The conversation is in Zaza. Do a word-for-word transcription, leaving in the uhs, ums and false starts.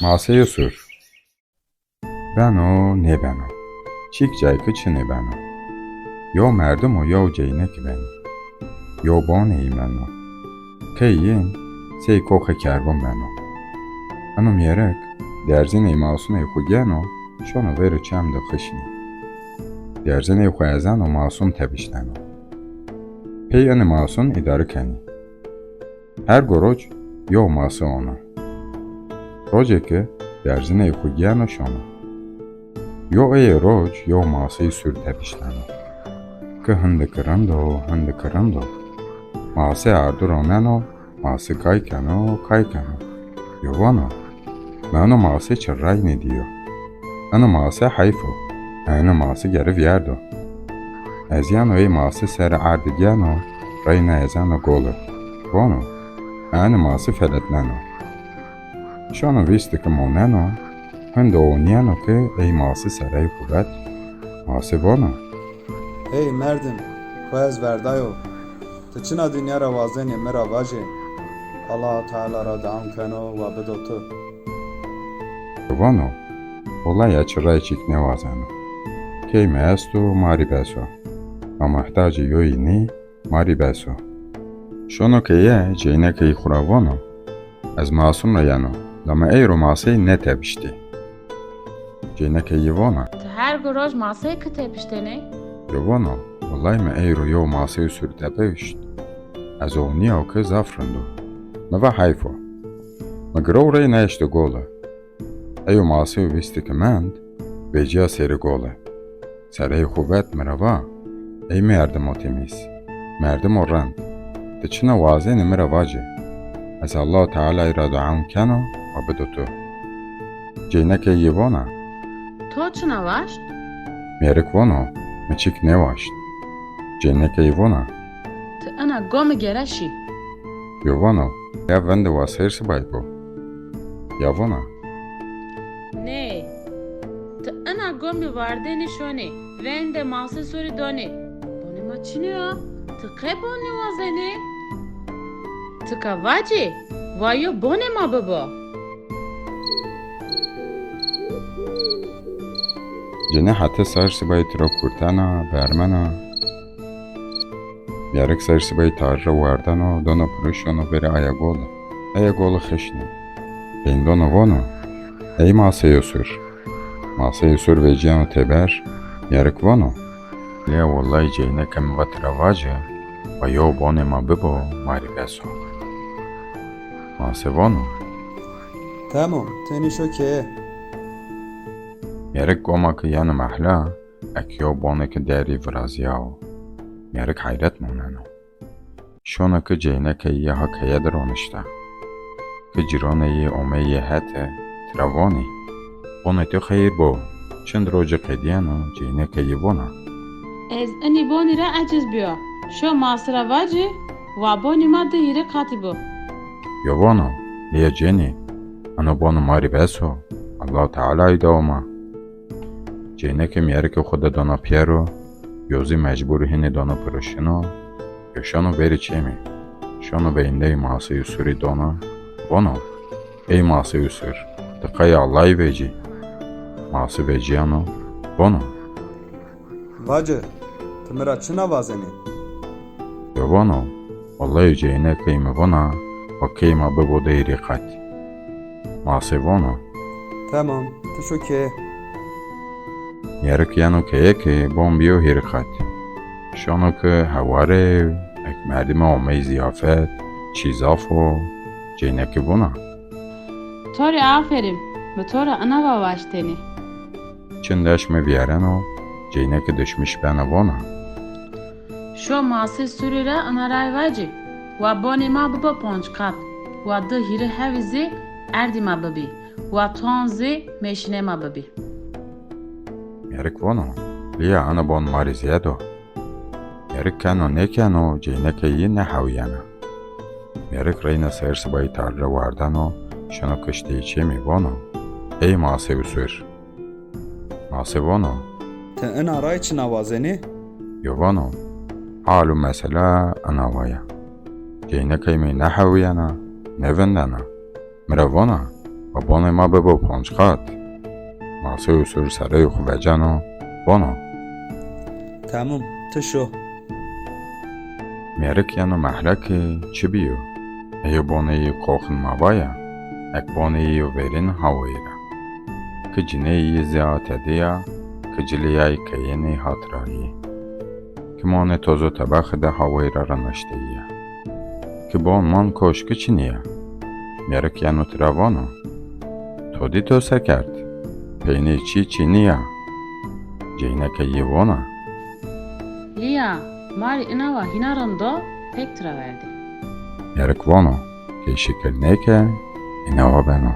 Maseyê sur. Beno nêbeno. Çîk cayki çinê beno. Yew merdim o yew ceyneki beno. Yew bonê yî meno. Key yin sey koxê kerbon beno. Eno mêrik derzînê masunê xwu geno, şono verê çem de xişnî. Derzînê xwu ezeno masun tepişteno. Pey enê masun îdare kenî. Hergo roc yew mase ona. Rocêke derzîney xwu gêno şono. Yo ey roc yew maseyî sur tepişteno. Ki hindiki rind o, hindiki rind o. Mase ardu roneno, mase kay keno, kay keno. Yo vano, mi eno mase çi ray nêdîyo. Eno mase heyf o. Eno mase gere vîyerdo. Ez yeno ey mase serê erdî geno, reyna ez eno gole. Vano, eno mase feletneno. Şono vîstike moneno, hinde onîyeno ke ey mase serey xwu vet. Mase vano. Ey merdim, xwu ez verdayo. Ti çina dinya ra wazenê mi ra vajê. Allah Teala ra dawam keno wa bido tu. Vano, wellay ez çi ray çîk nêwazeno. Key mi esto, ma rî bes o. Ma muhtacê yoyî nî, ma rî bes o. Şono keye, ceynekeyî xwu ra vano, ez masun ra yeno, la mi eyro maseyî nêtepiştî. Ceynekeyî vona. Ti hergo roj maseyê ki tepiştenê? Yo vano, wellay mi eyro yew maseyî sur tepişt. Ez onîyo ke zaf rind o. Mi va heyf o. Mi girew reyna eşte gole. Eyo maseyo vîstike mend, vecîya serê gole. Sereyê xwu vet mi ra va, ey merdimo temîz, merdimo rind, ti çina wazenê mi ra vace. Ez Allah Tealay ra dua keno wa bido tu. Ceynekeyî vona. To çina waşt? Mêrik vano, mi çîk nêwaşt. Ceynekeyî vona. Ti ina gomi gere şî. Yo vano, ya vende wa seyr sibayî bo. Ya vona. Nê, ti ina gomi wardenî şonî, vende mase surî donî. Bonê ma çinê ya, ti qe bon nêwazenî? Ti ka vacî, wa yo bonê ma bibo. Cinî hete seyr sibayî tira kurtena, bermena. Mêrik seyr sibayî tarî ra wardeno, dono piro şono verê aya gole. Aya gole xişnî. Veyndeno vano, ey maseyo sur. Maseyo sur vecîyeno teber, mêrik vano. Lê wellay ceyneke mi va tira vace, wa yew bonê ma bibo, ma rî bes o. Mase vano. Temam, tenî şo keye. Mêrik goma ke yeno mehla, eke yew boneke derî virazîyawo. Mêrik heyret moneno. Şono ke ceynekeyî ha keye de ronişta. Ke cîronê yî omeyî hete, tira vonî. Bonê to xeyr bo, çend roce qedîyeno, ceynekeyî vona. Ez inî bonî ra eciz bîyo. Şo mase ra vacî, wa bonî ma di hîrê qatî bo. Yo vano, lê cenî, ino bono ma rî bes o, Allah Tealayî dawo ma. Ceyneke mêrikê xwu de dona pîyero, yo zî mecbur hînî dono piro şino, yo şono verê çemî. Şono veyndeyê maseyê surî dona, vono, ey maseyê sur, ti qey Allahî vecî? Mase vecîyeno, vono. Vace, ti mi ra çina wazenî? Yo vano, wellay ceynekey mi vona, wa key ma bibo di hîrê qat. Mase vono. Temam, ti şo keye. Mêrik yeno keye ke bon bîyo hîrê qat. Şono ke heware, ek merdime omey zîyafet, çî zaf o, ceyneke vona. To rê aferîn, mi to ra ina va waştenî. Çin deşme vîyereno, ceyneke dişmiş bena vona. Şo masê surî ra ina ray vacî, wa bonê ma bibo ponc qat, wa di hîrê hewî zî erdî ma bibî, wa ton zî mêşînê ma bibî. Mêrik vono, lîya ina bon ma rê zêd o. Mêrik keno nêkeno, ceynekeyî nehewîyena. Mêrik reyna seyr sibayî tarî ra wardeno, şino kişteyê çemî vono, ey masê usur. Mase vono. Ti ina ray çina wazenî? Yo vano, hal û mesela ina wa ya. Ceynekey mi nehewîyena, nêvindena. Mi ra vona, Wa bonê ma bibo ponc qat. Masey û sur sereyê xwu veceno, vono. Tamam, ti şo. Mêrik yeno mehle ki çi bîyo. Eyo bonê yi qoxin ma vaya, ek bonê yi yo verîn hawayî ra. Ki cineyê yi zî a tedî ya, ki cilê yay keyênî hat ra yî. Ki monê tozo tebaxi de hawayî ra rinaşteyî ya. Ki bon man koşki çinî ya. Mêrik yeno tira vano. To dî to se kerd? Peynî çî çî nîya. Ceyneke yî vona. Lîya, ma rê inawa hîna rind o, pêk tira verdê. Mêrik vano. Key şikir nêke, inawa beno.